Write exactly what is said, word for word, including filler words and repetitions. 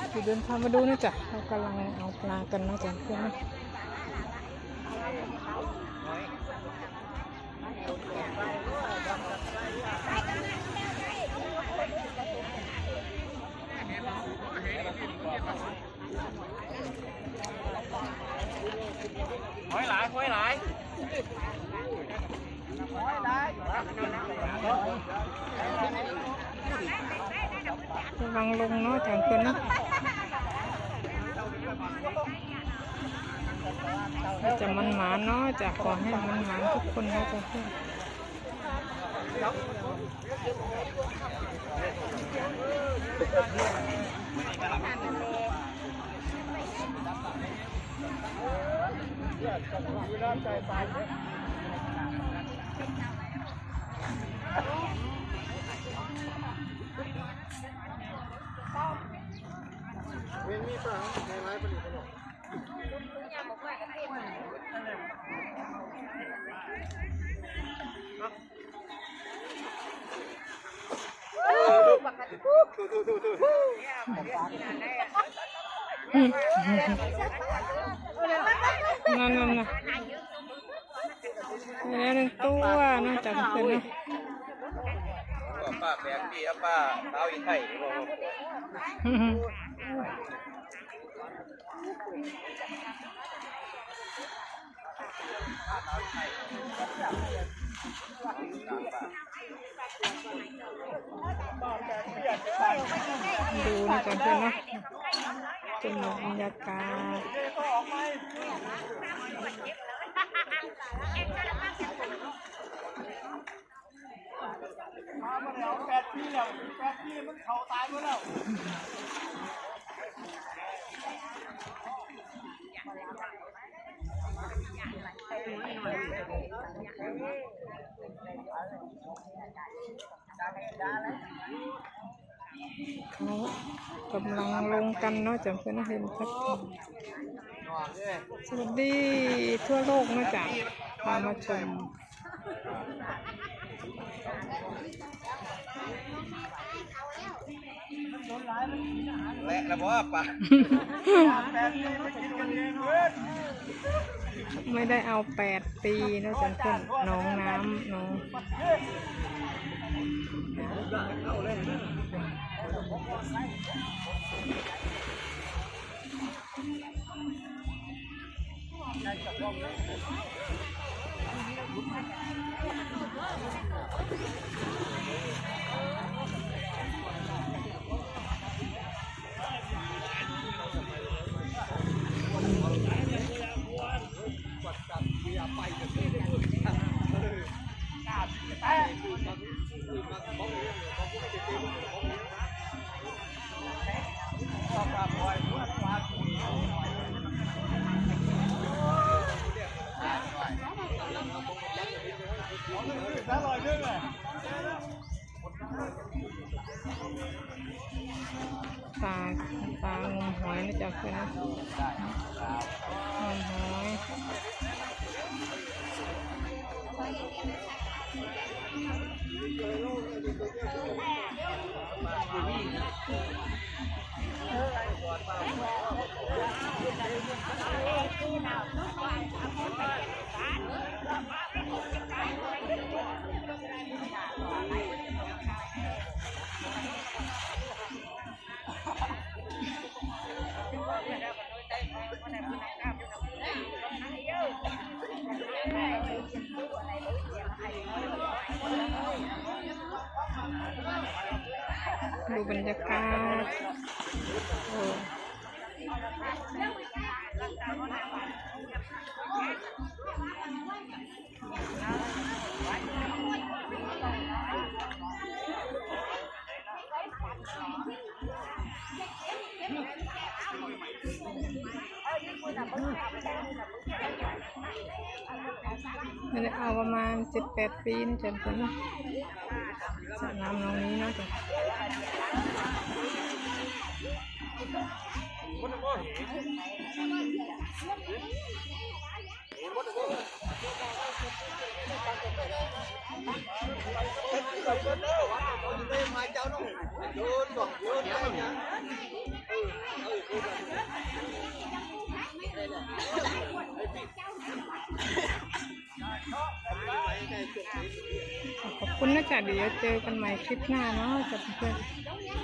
เดี๋ยวเดินทางมาดูนะจ๊ะ เรากำลังเอาปลากันนะจ๊ะเพื่อนนะ หอยหลาย หอยหลาย ระวังลงเนาะจ้ะเพื่อนเนาะ จะมันหมานเนาะจ้ะ ขอให้มันหมานทุกคนนะจ๊ะเพื่อน เว้นมีปลาในไม้ปลาดุกปลาหลอก นั่นนั่นนะ แล้วหนึ่งตัวเนาะจ้ะเพื่อนเนาะ ป้าแบกดีครับป้า เท้าอีไทย ดูนะจ๊ะเพื่อนเนาะ เป็นบรรยากาศ มาแล้วแปดปีแล้ว แปดปีมันเขาตายหมดแล้ว เขากำลังลงกันเนาะจ้ะเพื่อนเนาะ เห็นครับ สวัสดีทั่วโลกเนาะจ้ะ พามาชม และระบอบปะ ไม่ได้เอาแปดปีเนาะจ้ะเพื่อน น้องน้ำ น้อง ปลา ปลางมหอยนะจ๊ะเพื่อนนะ งมหอย ดูบรรยากาศ โอ้ ไม่ได้เอาประมาณเจ็ดแปดปีนี่จ้ะเพื่อนเนาะ สระน้ำหนองนี้เนาะจ้ะ มาเจ้าน้อง ขอบคุณนะจ๊ะ เดี๋ยวเจอกันใหม่คลิปหน้าเนาะจ้ะเพื่อนๆ